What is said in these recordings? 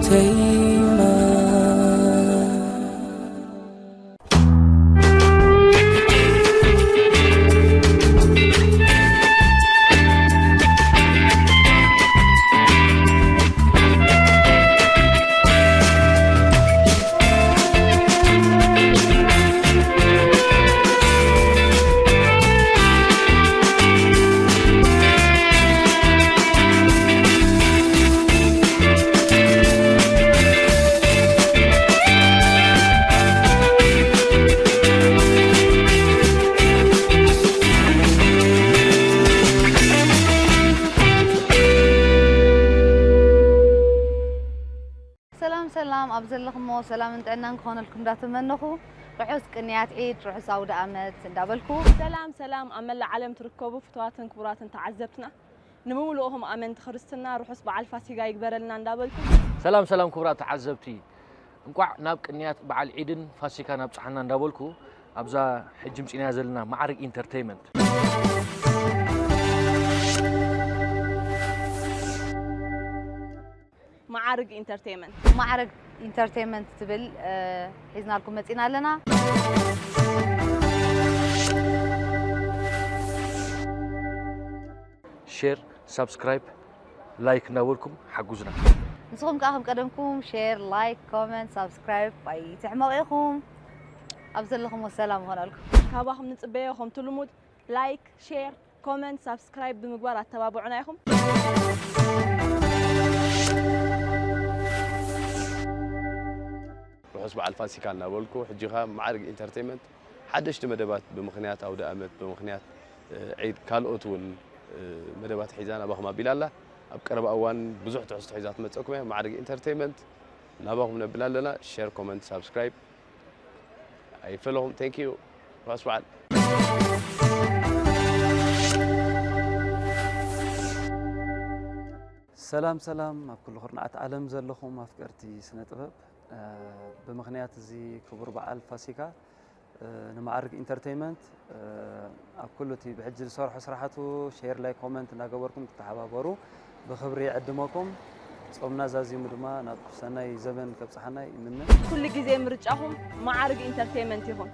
ተይማ። ሰላም ሰላም፣ ኣብ ዘለኹሞ ሰላምን ጥዕናን ክኾነልኩም እንዳተመነኹ፣ ርሑስ ቅንያት ዒድ፣ ርሑስ ኣውደ ኣመት እንዳበልኩ። ሰላም ሰላም፣ ኣብ መላእ ዓለም ትርከቡ ፍቱዋትን ክቡራትን ተዓዘብትና፣ ንምሉእኹም ኣመንቲ ክርስትና ርሑስ በዓል ፋሲጋ ይግበረልና እንዳበልኩ። ሰላም ሰላም፣ ክቡራት ተዓዘብቲ፣ እንቋዕ ናብ ቅንያት በዓል ዒድን ፋሲካን ኣብጽሓና እንዳበልኩ፣ ኣብዛ ሕጂ ምጺናያ ዘለና ማዕርግ ኢንተርቴይመንት። ማዕርግ ኢንተርቴይመንት። ማዕርግ ኢንተርቴይመንት ትብል፣ እ፣ ሒዝናልኩም መጺና ኣለና። ሼር፣ ሳብስክራይብ፣ ላይክ እናበልኩም ሓጉዝና። ንስኹም ከኣ ከም ቀደምኩም ሼር፣ ላይክ፣ ኮመንት፣ ሳብስክራይብ ኣይትሕመቑ ኢኹም። ኣብ ዘለኹሞ ሰላም ይኾነልኩም። ካባኹም ንጽበዮ ከምቲ ልሙድ ላይክ፣ ሼር፣ ኮመንት፣ ሳብስክራይብ ብምግባር ኣተባብዑና ኢኹም። ርሑስ በዓል ፋሲካ እናበልኩ፣ ሕጂ ኸኣ ማዕርግ ኢንተርቴይመንት ሓደሽቲ መደባት ብምኽንያት ኣውደ ኣመት፣ ብምኽንያት፣ እ፣ ዒድ፣ ካልኦት እውን፣ እ፣ መደባት ሒዛ ናባኹም ኣቢላ ኣላ። ኣብ ቀረባ እዋን ብዙሕ ትሕዝቶ ሒዛ ትመጸኩም እያ። ማዕርግ ኢንተርቴይመንት ናባኹም ነብል ኣለና። ሼር፣ ኮመንት፣ ሳብስክራይብ ኣይፈለኹም። ቴንክ ዩ። ርሑስ በዓል። ሰላም ሰላም፣ ኣብ ኩሉ ኩርናዓት ዓለም ዘለኹም ኣፍቀርቲ ስነ ጥበብ፣ እ፣ ብምኽንያት እዚ ክቡር በዓል ፋሲካ፣ እ፣ ንማዕርግ ኢንተርቴይመንት፣ እ፣ ኣብ ኩሉ እቲ ብሕጂ ዝሰርሖ ስራሓቱ ሼር፣ ላይክ፣ ኮመንት እናገበርኩም ክትተሓባበሩ ብኽብሪ ይዕድመኩም። ጾምና ዛዚሙ ድማ ናብ ሰናይ ዘበን ከብጽሓና ይምነ። ኩሉ ግዜ ምርጫኹም ማዕርግ ኢንተርቴይመንት ይኹን።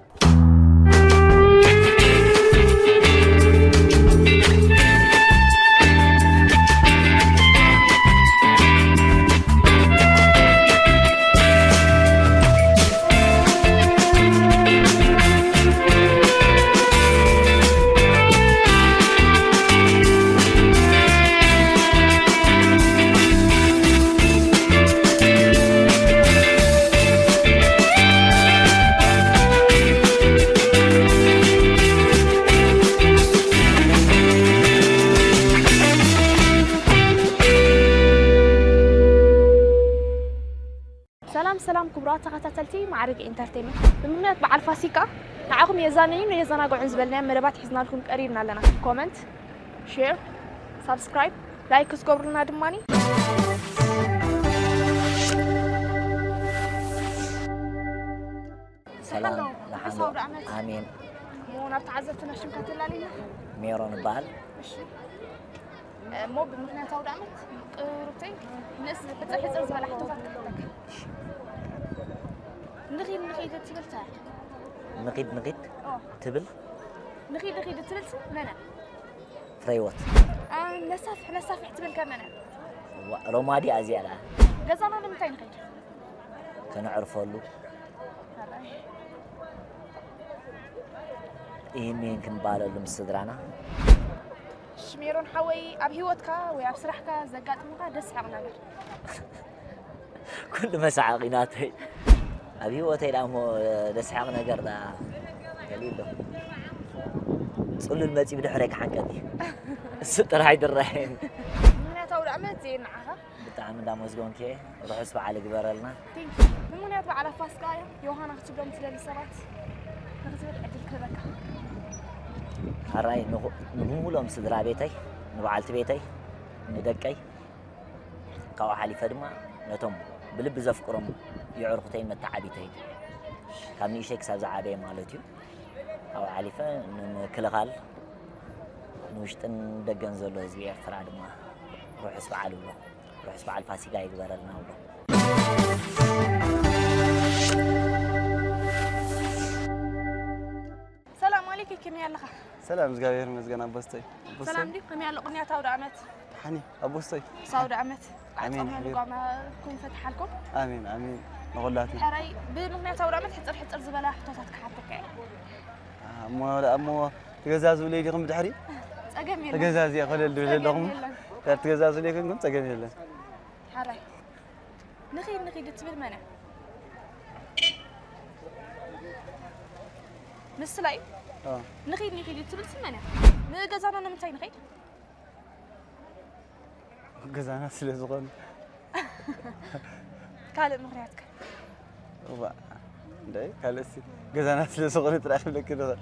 ሰላም ሰላም ክቡራት ተኸታተልቲ ማዕርግ ኢንተርቴይመንት፣ ብምኽንያት በዓል ፋሲካ ንዓኹም የዛንዩን የዘናግዑን ዝበልናዮም መደባት ሒዝናልኩም ቀሪብና ኣለና። ኮመንት፣ ሼር፣ ሳብስክራይብ፣ ላይክ ክትገብሩልና ድማኒ። ሰላም፣ ደሓን ዶ? ደሓን ዶ? ርሑስ ኣውደ ዓመት። ኣሜን። እሞ ናብ ተዓዘብትና ሽምካ ተላሊና? ሜሮን እበሃል። እሺ። እሞ ብምኽንያት ኣውደ ዓመት ቅሩብተይ ንእስ ሕጽር ሕጽር ዝበላ ሕቶታት ክሕተካ። ንኺድ ንኺድ እትብል እንታይ እያ? ንኺድ ንኺድ ኦ። ትብል? ንኺድ ንኺድ እትብል ሲ መን እያ? ፍረህይወት። አ፣ ነሳፍሕ ነሳፍሕ ትብል ከ መን እያ? ዋ፣ ሮማ ድያ እዚኣ ደኣ? ገዛና ንምንታይ ንኸይድ? ከነዕርፈሉ። ኣራይ። ይህን ይህን ክንባለሉ ምስ ስድራና። እሺ ሜሮን ሓወይ፣ ኣብ ህይወትካ ወይ ኣብ ስራሕካ ዘጋጥሙካ ደስ ሓቕ ነገር? ኩሉ መሳሓቂ ናተይ። ኣብ ህይወተይ ደኣ እሞ ደስ ሓቕ ነገር ደኣ ገሊኡ ኣሎ። ጽሉል መጺ ብድሕረይ ክሓንቀኒ። እሱ ጥራይ ድራይ። ምኽንያታዊ ደኣ መጽእ ንዓኻ? ብጣዕሚ እንዳመስገንኩ እየ። ርሑስ በዓል ይግበረልና። ቴንክ ዩ። ብምኽንያት በዓላት ፋሲካ እያ ዮሃና ክትብሎም ትደሊ ሰባት ንኽትብል ዕድል ክህበካ። ሕራይ ንኹ-፣ ንብሙሉኦም ስድራ ቤተይ፣ ንበዓልቲ ቤተይ፣ ንደቀይ፣ ካብኡ ሓሊፈ ድማ ነቶም ብልቢ ዘፍቅሮም የዕርኹተይን መተዓቢተይን፣ ካብ ንእሽተይ ክሳብ ዝዓበየ ማለት እዩ። ካብኡ ሓሊፈ ንምክልኻል ንውሽጥን ደገን ዘሎ ህዝቢ ኤርትራ ድማ ርሑስ በዓል እብሎ። ርሑስ በዓል ፋሲጋ ይግበረልና እብሎ። ሰላም ኣለይኩም፣ ከመይ ኣለኻ? ሰላም እግዚኣብሔር ይመስገን ኣቦስተይ። ኣቦስተይ? ሰላም ድዩ? ከመይ ኣሎ ቅንያት ኣውደ ዓመት? ሓኒ ኣቦስተይ። ምስ ኣውደ ዓመት ኣሜን፣ ኣጻምና ሓቢር። ልጓማ ኩን ፈትሓልኩም። ኣሜን ኣሜን። ንኹላትና። ሕራይ ብመኽንያት ኣውደ ዓመት ሕጽር ሕጽር ዝበላ ሕቶታት ክሓተካ እየ። እሞ እሞ ትገዛዝብለይ ዲኹም ብድሕሪ? ጸገም የለን። ተገዛዚያ ኮለል ድብል ጸገም ኣለኹም። የለን። ተር ትገዛዝብለይ ኮንኩም ጸገም የለን። ሕራይ ንኺድ ንኺድ እትብል መን እያ? ምስላ እዩ። አ፣ ንኺድ ንኺድ እትብል ስም መን እያ? ንገዛና ንምንታይ ንኸይድ? ገዛና ስለ ዝኾነ። ካልእ ምኽንያትከ? ዋ፣ እንደይ ካልእሲ ገዛና ስለ ዝኾነ ጥራሕ ክብለኪ ንኽእል።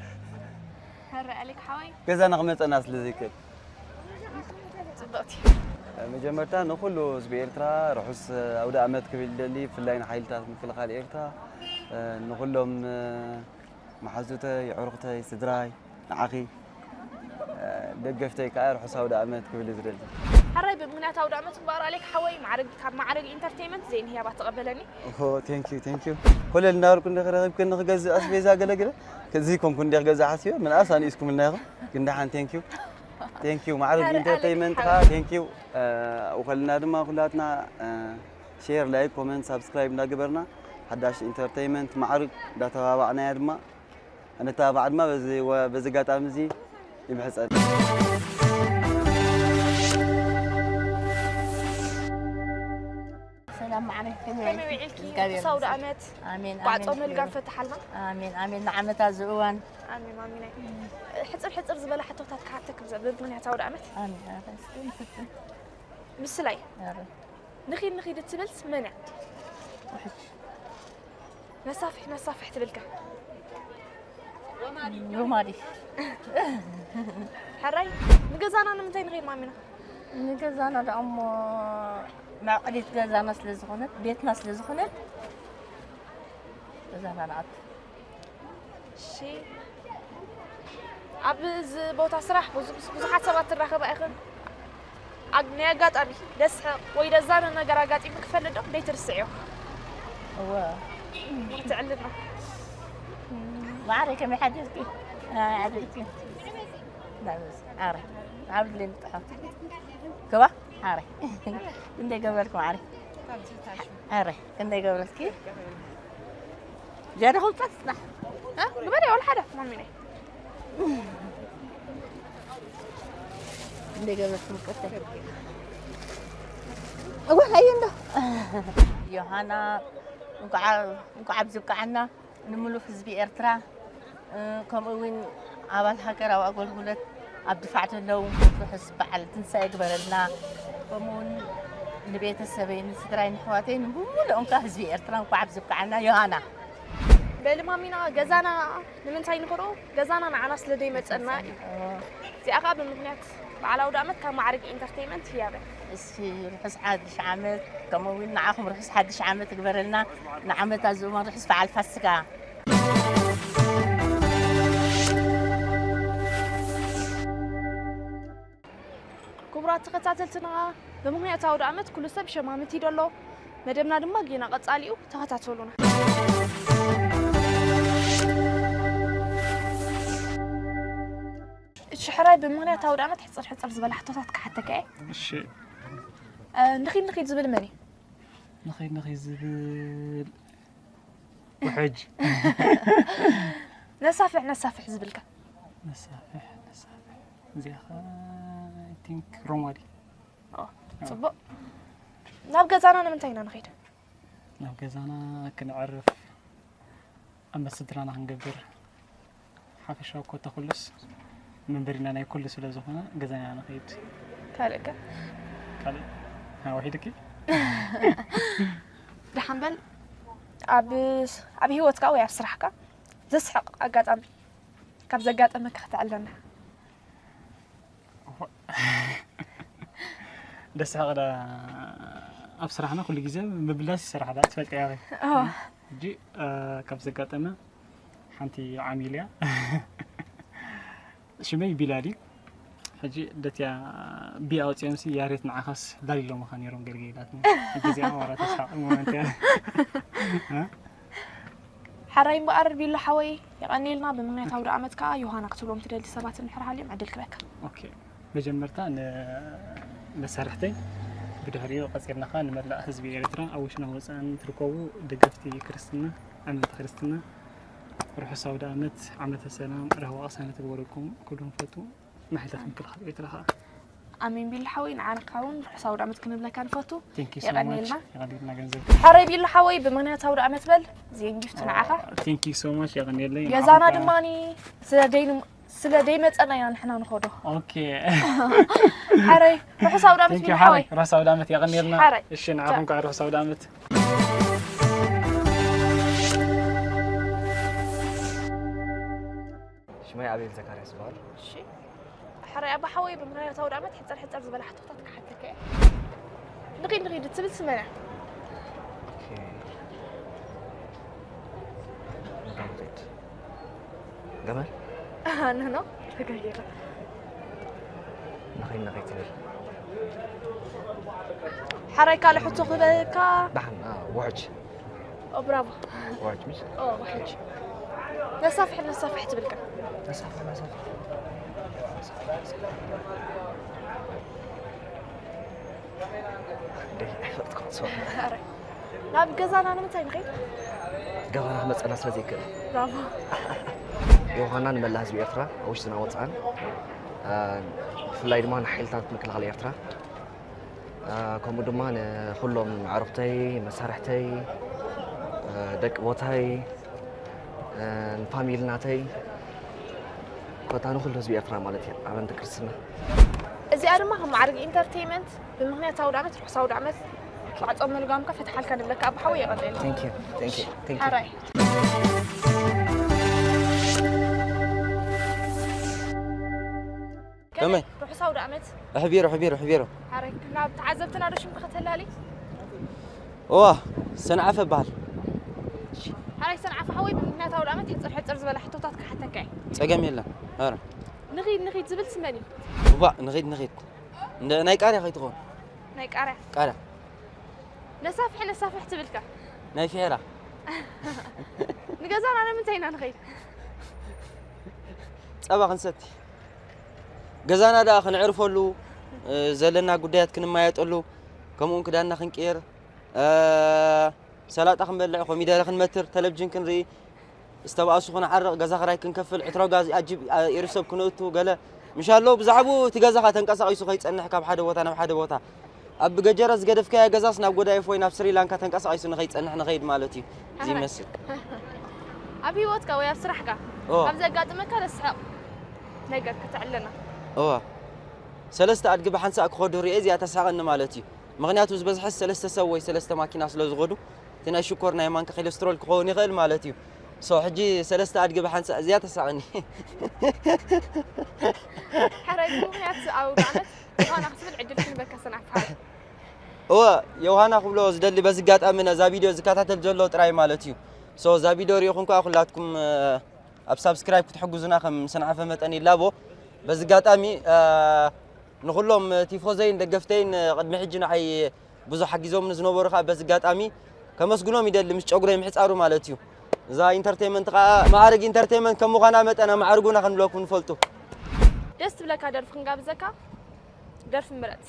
ሕራይ ኣሌክ ሓወይ ገዛና ክመጸና ስለ ዘይክእል። ጽብቕቲ። መጀመርታ ንኹሉ ህዝቢ ኤርትራ ርሑስ ኣውደ ዓመት ክብል ይደሊ፣ ብፍላይ ንሓይልታት ምክልኻል ኤርትራ፣ ንኹሎም መሓዙተይ፣ ኣዕሩኽተይ፣ ስድራይ፣ ንዓኺ ደገፍተይ ከኣ ርሑስ ኣውደ ዓመት ክብል ዝደሊ። ሕራይ ብምኽንያት ኣውደ ዓመት እምበኣር ኣሌክ ሓወይ ማዕረግ ካብ ማዕረግ ኢንተርቴይመንት ዘይንህያባ ተቐበለኒ። ኦሆ፣ ቴንኪዩ ቴንኪዩ። ኮለል እናበልኩ እንደ ረኺብክኒ ክገዝእ ኣስቤዛ ገለግለ ከዚ ኮንኩ እንደ ክገዝእ ሓሲበ ምንኣስ ኣንኢስኩምልና ኢኹም። ግን ደሓን ቴንኪዩ ቴንኪዩ። ማዕረግ ኣረ፣ ኢንተርቴይመንት ኣሌክ ከኣ ሓወይ። ቴንኪዩ። ውኸልና ድማ ኩላትና ሼር፣ ላይክ፣ ኮመንት፣ ሳብስክራይብ እንዳገበርና ሓዳሽ ኢንተርቴይመንት ማዕርግ እንዳተባባዕናያ ድማ ኣነተባባዕ ድማ በዚ ወ- በዚ ኣጋጣሚ እዚ ይምሕጸን። ሰላም ማዕረ ከመይ ከመይ ውዒልኪ? ውዒልኪ? እግዚኣብሔር ርሑስ ኣውደ ይመስገን። ዓመት ኣሜን እንኳዕ ኣሜን ጾም ልጋም እግዚኣብሔር። ፈትሓልና። ኣሜን ኣሜን። ንዓመታ ዝእዋን ኣሜን ኣሜን። ሕጽር ሕጽር ዝበለ ሕቶታት ክሓተክ ብዘ- ብምኽንያት ኣውደ ዓመት ኣሜን። ኣረ እስኪ ንፍትን። ምስላይ ኣረ ንኺድ ንኺድ እትብል መን እያ? ውሕጅ ነሳፍሕ ነሳፍሕ ትብልካ ሮማዲ ሕራይ ንገዛና ንምንታይ ንኸይድ ማሚና? ንገዛና ደኣ እሞ መዕቀሊት ገዛና ስለ ዝኾነት ቤትና ስለ ዝኾነት ገዛና ንኣቱ። እሺ ኣብ እዚ ቦታ ስራሕ ብዙ- ብዙሓት ሰባት ትራኸባ ኢኽን። ኣግ- ናይ ኣጋጣሚ ደስሕቕ ወይ ደዛነ ነገር ኣጋጢሙ ክፈልጥ ዶ ደይትርስዕዮ? እወ ክትዕልና ማዕረ ከመይ ሓዲርኪ? ኣይ ሓዲርኪ? ናብዚ ኣረ ኣብ ልምጥሖ ክባ ኣረ ክንደይ ገበርክ ማዕረ ኣረ ክንደይ ገበርኪ? ጀደ ኹልጠት ጽናሕ ግበሪ ወላ ሓደ ማሚነይ ክንደይ ገበርኪ ምቀተል እወ ሃየ እንዶ ዮሃና እንኳዕ እንኳዕ ኣብዚ ብቃዓና ንምሉእ ህዝቢ ኤርትራ ከምኡ እውን ኣባል ሃገራዊ ኣገልግሎት ኣብ ድፋዕ ዘለዉ ርሑስ በዓል ትንሳኤ ግበረልና። ከምኡ እውን ንቤተሰበይ ንስድራይ ንሕዋተይ ንምሉኦም ከዓ ህዝቢ ኤርትራ እንኳዕ ኣብዚ ብቃዓና። ዮሃና በሊ ማሚና ገዛና ንምንታይ ንኽርኦ ገዛና ንዓና ስለ ዘይመፀና እዩ። እዚኣ ከዓ ብምክንያት በዓል ኣውደ ዓመት ካብ ማዕርግ ኢንተርቴይመንት ህያበ። እሺ ርሑስ ሓድሽ ዓመት ከምኡ እውን ንዓኹም ርሑስ ሓድሽ ዓመት ይግበረልና። ንዓመታ ዝእወን ርሑስ በዓል ፋሲካ። ክቡራት ተኸታተልትና ብምኽንያት ኣውደ ዓመት ኩሉ ሰብ ሸማምት ይደሎ መደብና ድማ ጌና ቀጻሊኡ ተኸታተሉና። ሽሕራይ ብምኽንያት ኣውደ ዓመት ሕፅር ሕፅር ዝበለ ሕቶታት ክሓተካ እየ። እሺ ንኺድ ንኺድ ዝብል መን እዩ? ንኺድ ንኺድ ዝብል ውሕጅ ነሳፍሕ ነሳፍሕ ዝብልካ ነሳፍሕ ነሳፍሕ እዚኣ ኸ I think ሮማዲ ፅቡቕ ናብ ገዛና ንምንታይ ኢና ንኸይድ? ናብ ገዛና ክንዕርፍ ኣመት ስድራና ክንገብር ሓፈሻዊ ኮታ ኩሉስ መንበሪና ናይ ኩሉ ስለ ዝኾነ ገዛና ንኸይድ ካልእ ከ ካልእ ወሒድኪ ደሓን በል ኣብ ኣብ ህይወትካ ወይ ኣብ ስራሕካ ዘስሕቕ ኣጋጣሚ ካብ ዘጋጠመካ ከተዕልለና ደስሓቕ ዳ ኣብ ስራሕና ኩሉ ግዜ ምብላስ ይሰርሓ ዳ ትፈልጥ እያ ሕጂ ካብ ዘጋጠመ ሓንቲ ዓሚል እያ ሽመይ ቢላል እዩ ሕጂ ደትያ ቢ ኣውፂኦምሲ ያሬት ንዓኻስ ዳል ኢሎምኻ ነይሮም ገልገይላትኒ። ሕጂ እዚኣ ዋላ ተስሓቕ ሞመንት እያ። እ? ሓራይ እምበኣር ቢሎ ሓወይ የቐንየልና። ብምኽንያት ኣውደ ዓመት ከዓ ዮሃና ክትብሎም ትደሊ ሰባት እንድሕር ሃልዮም ዕድል ክበካ። ኦኬ፣ መጀመርታ ንመሳርሕተይ፣ ብድሕሪኡ ቀፂልና ከዓ ንመላእ ህዝቢ ኤርትራ ኣብ ውሽጥን ወፃእን ትርከቡ ደገፍቲ ክርስትና፣ ኣመንቲ ክርስትና ርሑስ ኣውደ ዓመት፣ ዓመተ ሰላም፣ ራህዋ ቅሳነት ይግበረልኩም ክብሉ ንፈቱ። ንሓይልታት ምክልኻል ኤርትራ ከዓ ኣሜን ቢሎ ሓወይ ንዓኻ እውን ርሑስ ኣውደ ዓመት ክንብለካ ንፈቱ። Thank you so much። የቐንየልና። የቐንየልና ገንዘብ። ሓራይ ቢሎ ሓወይ ብምኽንያት ኣውደ ዓመት በል ዝየን ጊፍቱ ንዓኻ። Thank you so much። የቐንየለይ። ገዛና ንዓኹም ከዓ ድማ ስለ ደይኑ ስለ ደይመፀና ኢና ንሕና ንኸዶ። ኦኬ። ሓራይ ርሑስ ኣውደ ዓመት Thank you ቢሎ ሓወይ። ሓወይ። ራስ ኣውደ ዓመት የቐንየልና። ሓራይ። እሺ፣ ንዓኹም ከዓ ራስ ኣውደ ዓመት። ሽመይ ኣቤል ዘካርያስ ይበሃል። እሺ ሓራይ ኣባ ሓወይ ብምኽንያት ኣውደ ዓመት ሕፅር ሕፅር ዝበለ ሕቶታት ክሓተካ እየ። ንኺድ ንኺድ እትብል ስመና። ኦኬ። እንዳ ንኺድ። ገመል? ንኖ ተጋጊረ። ንኺድ ንኺድ ትብል። ሓራይ ካልእ ሕቶ ክበካ። ደሓን፣ አ፣ ውሕጅ። ኦ ብራቮ። ውሕጅ ምሽ? ኦ ውሕጅ። ነሳፍሕ ነሳፍሕ ትብልካ። ነሳፍሕ፣ ነሳፍሕ። ደይ፣ ኣይፈልጥኩን፣ ሶሪ። ሓራይ ናብ ገዛና ንምንታይ ንኸይድ? ገባና ክመፀና ስለ ዘይክእል። ብራቮ። ዮሃና ንመላእ ህዝቢ ኤርትራ ኣብ ውሽጥን ኣብ ወፃእን፣ አ፣ ብፍላይ ድማ ንሓይልታት ምክልኻል ኤርትራ፣ አ፣ ከምኡ ድማ ንኩሎም ኣዕሩኽተይ፣ መሳርሕተይ፣ አ፣ ደቂ ቦታይ፣ አ፣ ንፋሚሊ ናተይ፣ ኮታ ንኩሉ ህዝቢ ኤርትራ ማለት እዩ። ኣመንቲ ክርስትና። እዚኣ ድማ ከም ማዕርግ ኢንተርቴይመንት ብምኽንያት ኣውደ ዓመት ርሑስ ኣውደ ዓመት ማዕጾ መልጓምካ ፈትሓልካ ንብለካ ኣባ ሓወይ የቐንየልና። Thank you, thank you, thank you። ሓራይ። ከመይ? ርሑስ ኣውደ ዓመት። ኣሕቢሮ፣ ኣሕቢሮ፣ ኣሕቢሮ። ሓራይ ናብ ተዓዘብትና ዶ ሽምካ ከተላሊ? እዋ፣ ሰንዓፈ እበሃል። ሓራይ ሰንዓፈ ሓወይ ብምኽንያት ኣውደ ዓመት ሕጽር ሕጽር ዝበለ ሕቶታት ክሓተካ እየ። ጸገም የለን። ኧረ። ንኺድ ንኺድ ዝብል ስመን እዩ። እዋ፣ ንኺድ፣ ንኺድ። እንደ-፣ ናይ ቃርያ ከይትኾን። ናይ ቃርያ። ቃርያ። ነሳፍሕ ነሳፍሕ ትብልካ። ናይ ፊሕራ። ንገዛና ንምንታይ ኢና ንኸይድ? ጸባ ክንሰቲ። ገዛና ደኣ ክንዕርፈሉ፣ እ፣ ዘለና ጉዳያት ክንማየጠሉ፣ ከምኡውን ክዳንና ክንቅየር፣ እ፣ ሰላጣ ክንበልዕ፣ ኮሚደረ ክንመትር፣ ተለብጅን ክንርኢ፣ ዝተባእሱ ክንዓርቕ፣ ገዛ ክራይ ክንከፍል፣ ዕትሮ ጋዝ ኣጅብ፣ እ፣ ኤሩ ሰብ ክንእቱ፣ ገለ ምሻሎ ብዛዕባኡ እቲ ገዛኻ ተንቀሳቒሱ ከይጸንሕ ካብ ሓደ ቦታ ናብ ሓደ ቦታ። ኣብ ገጀረ ዝገደፍካዮ ገዛስ ናብ ጎዳይፍ ወይ ናብ ስሪላንካ ተንቀሳቒሱ ንኸይጸንሕ ንኸይድ ማለት እዩ። እዚ ይመስል። ኣብ ህይወትካ ወይ ኣብ ስራሕካ ኦ። ኣብ ዘጋጥመካ ዘስሕቕ ነገር ከተዕልና። እዋ። ሰለስተ ኣድጊ ብሓንሳእ ክኸዱ ርእየ እዚኣ ተሳቐኒ ማለት እዩ። ምኽንያቱ ዝበዝሐስ ሰለስተ ሰብ ወይ ሰለስተ ማኪና ስለ ዝኸዱ እቲ ናይ ሽኮር ናይ ማንካ ኮሌስትሮል ክኸውን ይኽእል ማለት እዩ። ሶ ሕጂ ሰለስተ ኣድጊ ብሓንሳእ እዚኣ ተሳቐኒ። ሓራይ ብምኽንያት ኣውደ ዓመት ዮሃና ክትብል ዕድል ክንበካ ሰንዓፈ ሓራይ። እወ፣ ዮሃና ክብሎ ዝደሊ በዚ ኣጋጣሚ ነዛ ቪድዮ ዝከታተል ዘሎ ጥራይ ማለት እዩ። ሶ እዛ ቪድዮ ሪኢኹም ከኣ ኩላትኩም፣ እ፣ ኣብ ሳብስክራይብ ክትሕግዙና ከም ሰንዓፈ መጠን ይላቦ። በዚ ኣጋጣሚ፣ እ፣ ንኹሎም ቲፎዘይን ደገፍተይን ቅድሚ ሕጂ ንዓይ ብዙሕ ሓጊዞምኒ ዝነበሩ ከኣ በዚ ኣጋጣሚ ከመስግኖም ይደሊ፣ ምስ ጨጉረይ ምሕጻሩ ማለት እዩ። እዛ ኢንተርቴይመንት ከኣ ማዕርግ ኢንተርቴይመንት ከም ምዃና መጠን ኣማዕርጉና ክንብለኩም ንፈልጡ። ደስ ትብለካ ደርፊ ክንጋብዘካ? ደርፊ ምረጽ።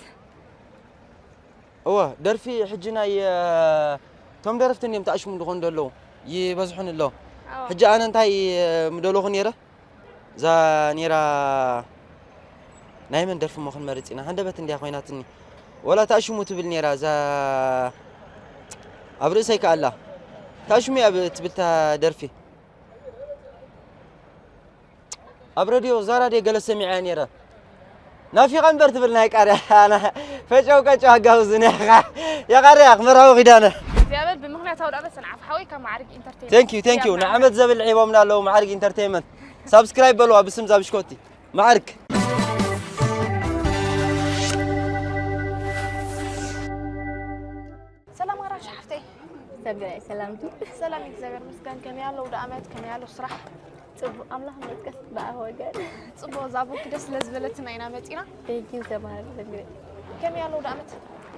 እወ፣ ደርፊ ሕጂ ናይ፣ እ፣ እቶም ደረፍቲ እንድዮም ተኣሽሙ ዝኾኑ ዘለዉ፣ ይበዝሑን ኣለዉ። ኣዎ። ሕጂ ኣነ እንታይ፣ እ፣ ምደለኹ ነይረ? እዛ ነይራ ናይ መን ደርፊ እሞ ክንመርጽ ኢና? ሃንደበት እንድያ ኮይናትኒ። ወላ ተኣሽሙ ትብል ነይራ፣ እዛ ኣብ ርእሰይ ከኣ ኣላ። ተኣሽሙ እያ ብ-፣ ትብል እታ ደርፊ። ኣብ ሬድዮ፣ እዛ ራድዮ ገለ ሰሚዐያ ነይረ። ናፊቐ እምበር ትብል ናይ ቃርያ። ኣና ፈጨው ቀጨው ኣጋውዝን ያኻ። የቃርያ፣ ክመርሃዊ ኪዳነ። እግዚኣብሔር ብምኽንያት ኣውደ ዓመት ሰንዓፈ ሓወይ ካብ ማዕርግ ኢንተርቴይመንት። Thank you, thank you። ንዓመት ዘብል ዒቦምና ኣለዉ ማዕርግ ኢንተርቴይመንት። ሳብስክራይብ በልዋ ብስም ዛብሽኮቲ። ማዕርግ። ሰላም ኣራሽ ሓፍተይ። ሰብኣይ ሰላምቱ። ሰላም እግዚኣብሔር ይመስገን። ከመይ ኣሎ ኣውደ ዓመት? ከመይ ኣሎ ስራሕ? ጽቡቕ ኣምላኽ ይመስገን። ብኣፍ ወገን። ጽቡቕ፣ እዛ ቦክ ደስ ስለ ዝበለትና ኢና መጺና። Thank you ተባሃር ዘግረ ከመይ ኣሎ ኣውደ ኣመት?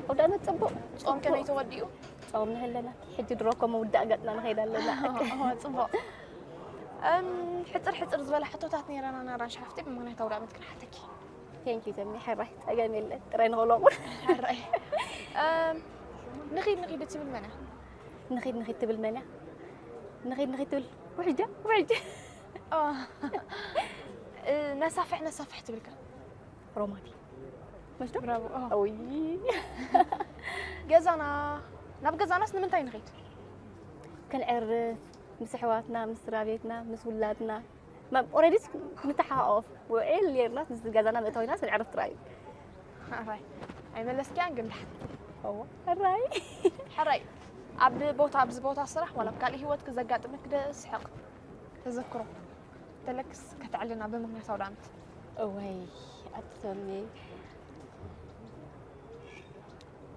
ኣውደ ኣመት ጽቡቕ። ጾም ከመይ ተወዲኡ? ጾም ንህለና ሕጂ ድሮ እኮ ምውዳእ ገጽና ንኸይድ ኣለና። ጽቡቕ። እም፣ ሕጽር ሕጽር ዝበላ ሕቶታት ነይረና፣ ናራንሽ ሓፍቲ ብምኽንያት ኣውደ ኣመት ክንሓተኪ። Thank you ተሚ፣ ሕራይ ጸገም የለን፣ ጥራይ ንኸለቑ። ሕራይ። እም፣ ንኺድ ንኺድ እትብል መን እያ? ንኺድ ንኺድ ትብል መን እያ? ንኺድ ንኺድ ትብል ውሕጃ ውሕጃ። ኦ። እ፣ ነሳፍሕ ነሳፍሕ ትብል ከ? ሮማቲ። መሽቶ? ብራቮ። ኦ። ውይ። ገዛና፣ ናብ ገዛናስ ንምንታይ ንኺድ? ክንዕርፍ ምስ ኣሕዋትና፣ ምስ ስድራ ቤትና፣ ምስ ውላድና። ኦረዲስ ንተሓቃቆፍ ውዕል ጌርና ምስ ገዛና ምእታዊና ስንዕርፍ ጥራይ እዩ። ሕራይ። ኣይመለስክያን ግን ደሓን። እዎ ሕራይ። ሕራይ። ኣብ ቦታ፣ ኣብዚ ቦታ ስራሕ ዋላ ኣብ ካልእ ህይወትክ ዘጋጥመክ ደስሕቕ ተዘክሮ ተለክስ ከተዕልና ብምኽንያት ኣውደ ኣመት። እወይ ኣትሰሚ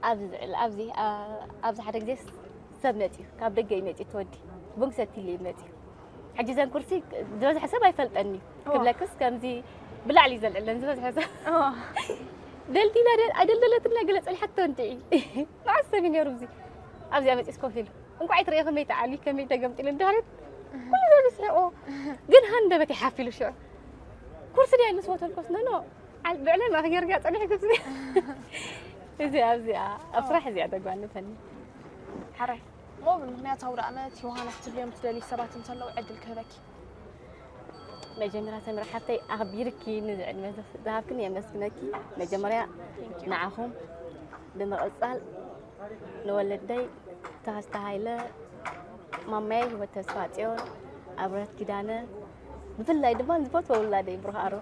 ኣብዚ ዝዕል ኣብዚ ኣ- ኣብዚ ሓደ ግዜ ሰብ መፅዩ ካብ ደገ እዩ መፅዩ ትወዲ ቡን ክሰትይለይ እዩ መፅዩ። ሕጂ ዘን ኩርሲ ዝበዝሐ ሰብ ኣይፈልጠኒ እዩ እዋ። ክብለክስ ከምዚ ብላዕሊ እዩ ዘልዕለን ዝበዝሐ ሰብ ደልዲላ ደ- ኣይደልደለትና ገለ ፀኒሓቶ እንድዒ መዓስ ሰብ እዩ ነይሩ እዚ ኣብዚኣ መፅዩስ ኮፍ ኢሉ እንኳዕ ትሪኦ ከመይ ተዓሊ ከመይ ተገምጢሉ ድሕሪት ኩሉ ሰብ ይስሕቆ ግን ሃንደበት ይሓፍ ኢሉ ሽዑ ኩርሲ ድያ ንስወተልኮስ ነኖ ብዕለይ ማክ ጌርጋ ፀኒሕ ግዜ እዚኣ እዚኣ ኣብ ስራሕ እዚኣ ተጓንፈኒ ሕራይ እሞ ብምኽንያት ኣውደ ኣመት ዮሃና ክትብልዮም ትደልዩ ሰባት እንተለዉ ዕድል ክህበኪ። መጀመርያ ሰምሪ ሓፍተይ ኣኽቢርኪ ንዚ ዕድመ ዝሃብክን የመስግነኪ። መጀመርያ ንዓኹም ብምቕጻል ንወለደይ ተኸስተ ሃይለ፣ ማማየ ህይወት ተስፋ ጽዮን፣ ኣብረት ኪዳነ፣ ብፍላይ ድማ ንዝፈትዎ ውላደይ ብሩኽ ኣሮ፣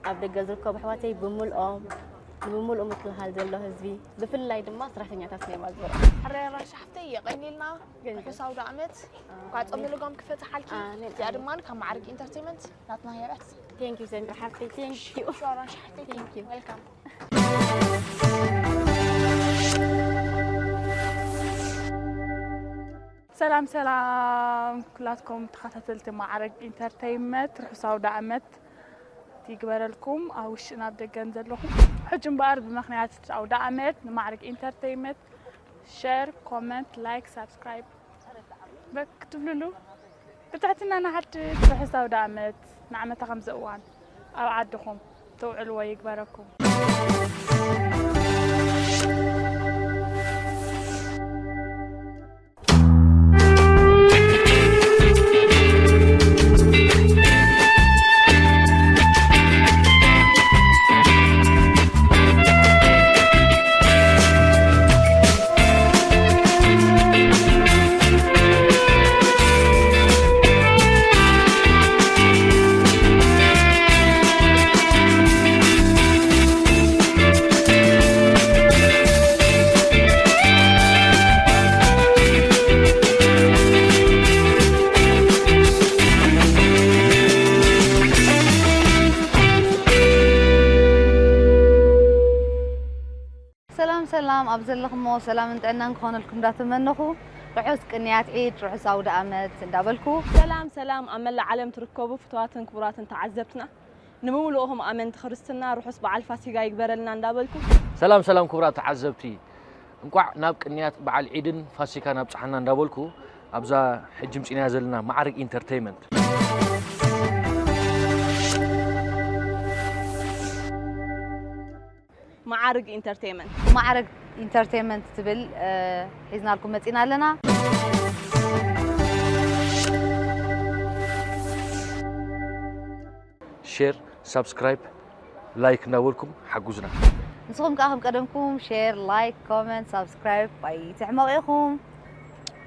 ኣብ ደገ ዝርከቡ ኣሕዋተይ ብምልኦም፣ ንምልኡ ምክልኻል ዘሎ ህዝቢ፣ ብፍላይ ድማ ሰራሕተኛታት ናይ ማዝበራ። ሕራይ ኣራንሺ ሓፍተይ የቐንየልና። ርሑስ ኣውደ ኣመት። እንኳዕ ጾም ልጓም ክፈትሓልኪ። ኣሜን፣ እዚኣ ኣሜን። ድማ ካብ ማዕርግ ኢንተርቴንመንት ናትና ህያባት። Thank you ሰምሪ ሓፍተይ፣ thank you። ሸዋራን ሻሕተይ Thank you። Welcome። ሰላም ሰላም ኩላትኩም ተኸታተልቲ ማዕረግ ኢንተርተይመንት ርሑስ ኣውደ ኣመት ይግበረልኩም ኣብ ውሽጥን ኣብ ደገን ዘለኹም። ሕጂ እምበኣር ብምኽንያት ኣውደ ኣመት ንማዕረግ ኢንተርተይመንት ሸር፣ ኮመንት፣ ላይክ፣ ሳብስክራይብ በክ ክትብልሉ ብትሕትና ንሓትት። ርሑስ ኣውደ ኣመት ንዓመታ ከምዚ እዋን ኣብ ዓድኹም ተውዕልዎ ይግበረኩም። ሰላም ሰላም ኣብ ዘለኹሞ ሰላምን ጥዕናን ክኾነልኩም እንዳተመነኹ ርሑስ ቅንያት ዒድ ርሑስ ኣውደ ኣመት እንዳበልኩ ሰላም ሰላም ኣብ መላእ ዓለም ትርከቡ ፍትዋትን ክቡራትን ተዓዘብትና ንምሉእኹም ኣመንቲ ክርስትና ርሑስ በዓል ፋሲጋ ይግበረልና እንዳበልኩ ሰላም ሰላም ክቡራት ተዓዘብቲ እንቋዕ ናብ ቅንያት በዓል ዒድን ፋሲካን ኣብጽሓና እንዳበልኩ ኣብዛ ሕጂ ምጺናያ ዘለና ማዕርግ ኢንተርተይመንት መዓርግ ኢንተርቴይመንት ማዕረግ ኢንተርቴይመንት ትብል እ፣ ሒዝናልኩም መፂና ኣለና። ሼር ሳብስክራይብ ላይክ እንዳበልኩም ሓጉዝና ንስኹም ከዓ ከም ቀደምኩም ሼር ላይክ ኮመንት ሳብስክራይብ ኣይትሕመቑ ኢኹም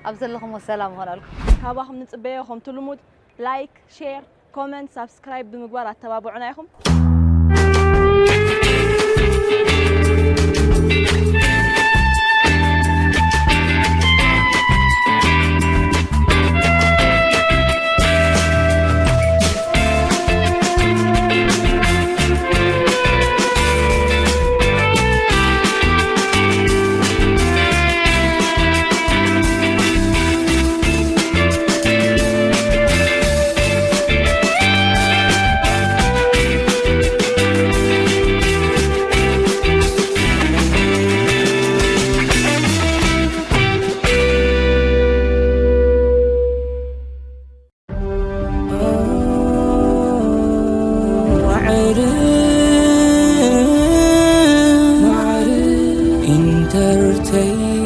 ኣብ ዘለኹም ወሰላም ይኾነልኩም ካባኹም ንፅበዮ ከምቲ ልሙድ ላይክ ሼር ኮመንት ሳብስክራይብ ብምግባር ኣተባብዑና ኢኹም ተርተይ